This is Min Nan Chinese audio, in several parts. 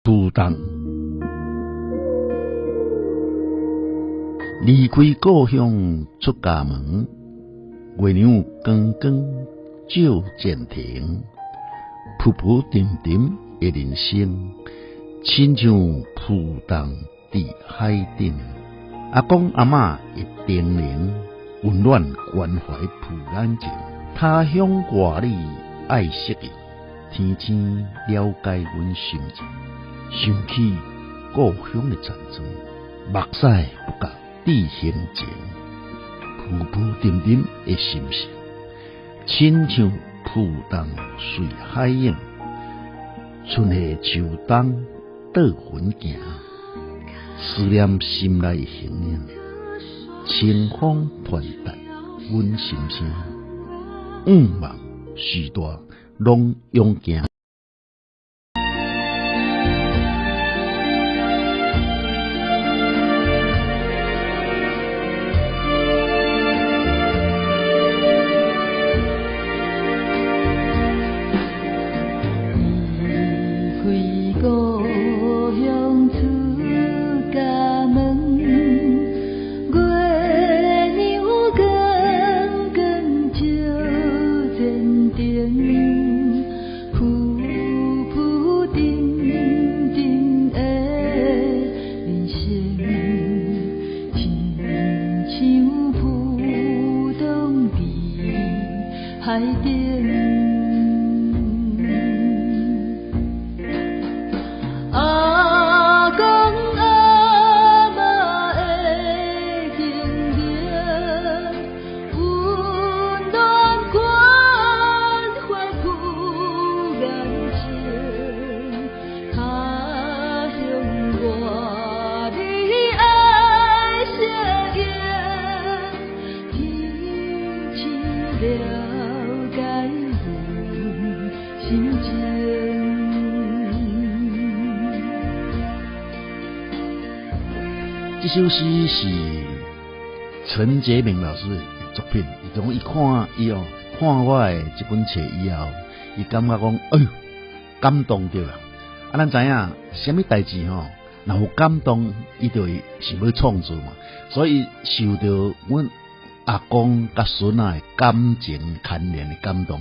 浮動，離開故鄉出家門，月娘光光照前程，浮浮沉沉的人生，親像浮動佇海頂。阿公阿嬤的叮嚀，溫暖關懷抱眼前。他鄉外里愛適應，天星了解阮心情。想起故鄉的田莊，目屎不覺滴行前，浮浮沉沉的心事，親像浮動隨海湧，春夏秋冬倒雲行，思念心內的形影，清風傳達阮心聲，向望時代攏勇行。這首詩是陳潔明老師的作品，伊講伊看伊哦，看我的這本冊以後，伊感覺講，哎喲，感動著啦。啊，咱知影啥物代誌吼，若有感動，伊就會想欲創作嘛。所以受著阮阿公佮孫仔的感情牽連的感動，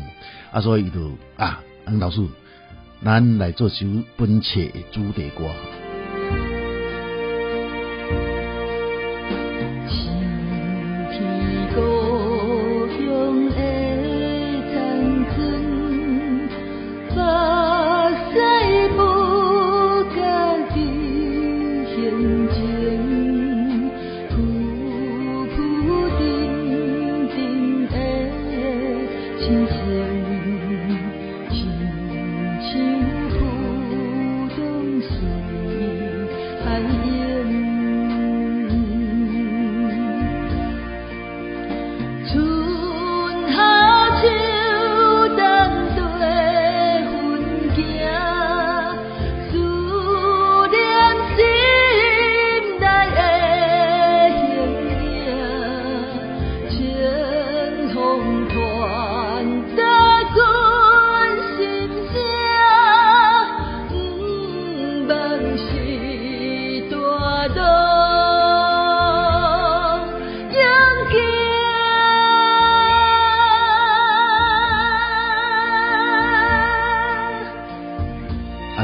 啊，所以伊就啊，老師，咱來做首本冊的主題歌。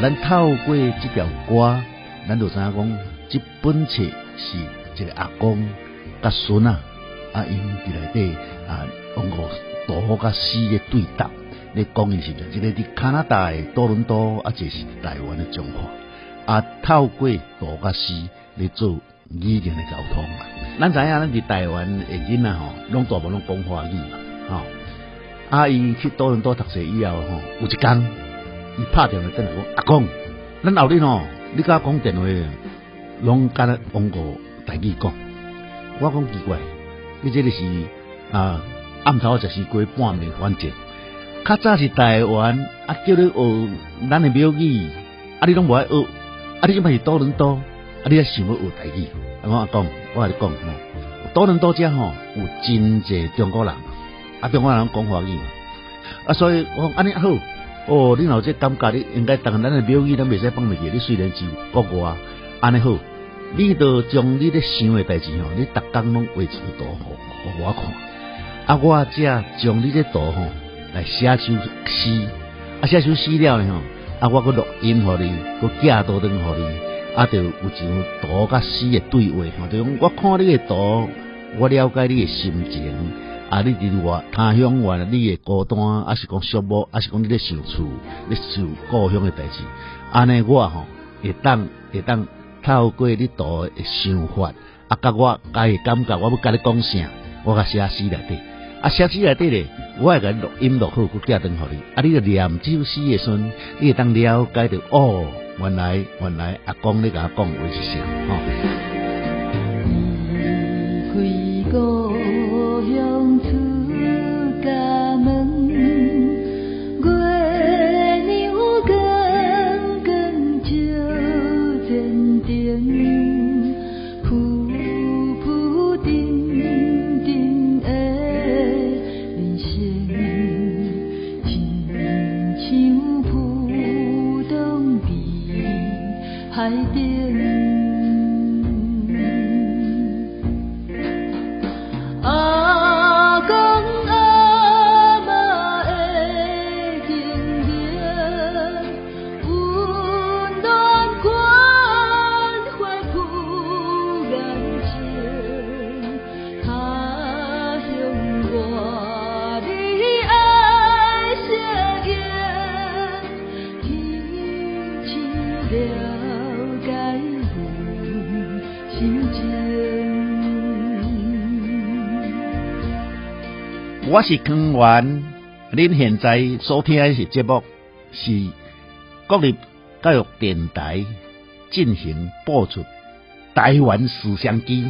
咱透過這條歌，咱就知影講，這本冊是一個阿公佮孫仔，啊，𪜶佇內底啊，通過圖佮詩的對答，咧講伊是一個佇加拿大的多倫多，啊，一個是台灣的彰化，啊，透過圖佮詩咧做語言的溝通啦。咱知影，咱佇台灣的囡仔吼，攏大部分攏講華語嘛，吼。啊，伊去多倫多讀冊以後吼，有一工，伊拍電話轉來講，阿公，咱後日吼，你佮我講電話，攏敢若講過台語講。我講奇怪，你這个是啊，暗頭食西瓜半暝反正。較早是台灣啊，叫你學咱的廟語，啊，你攏無愛學，啊，你這擺是多倫多，啊，你還想欲學台語？啊，我阿公，我共你講吼，多倫多遮吼有真濟中國人，啊，中國人講華語嘛，啊，所以我講按呢好。哦，你若有這感覺，你應該當咱的廟宇，咱袂使放袂記。你雖然是國外，按呢好，你就將你咧想的代誌吼，你逐工攏畫一張圖予我看。啊，我才將你這圖吼來寫首詩，啊，寫首詩了呢吼，啊，我閣錄音予你，閣寄倒轉予你，啊，就有一張圖佮詩的對話吼，就講我看你的圖，我了解你的心情。啊！你佇外他鄉外，你會孤單，抑是講寂寞，抑是講你咧想厝、咧想故鄉的代誌。按呢我吼會當透過你圖的想法，啊，佮我家己感覺，我欲佮你講啥，我共寫詩內底。啊，寫詩內底咧，我會共你錄音錄好，閣寄轉予你。啊，你著念這首詩的時陣，你會當了解著哦，原來阿公咧共我講話是啥吼。離開故鄉出家門，月娘光光照前程，浮浮沉沉的人生，親像浮動佇海頂。阿公阿嬤的情誼，溫暖關懷浮眼前，他鄉我你愛適應，天生了解阮心情。我是康源，恁現在所聽的是節目是國立教育電臺進行播出台灣思想機。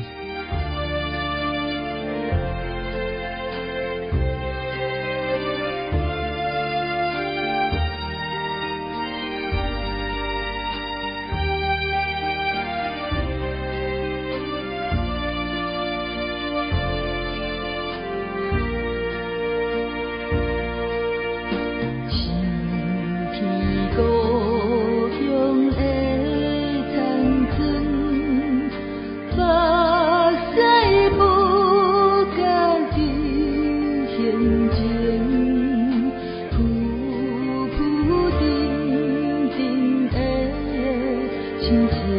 想起故鄉的殘春，目屎不覺佇眼前，浮浮沉沉的心情。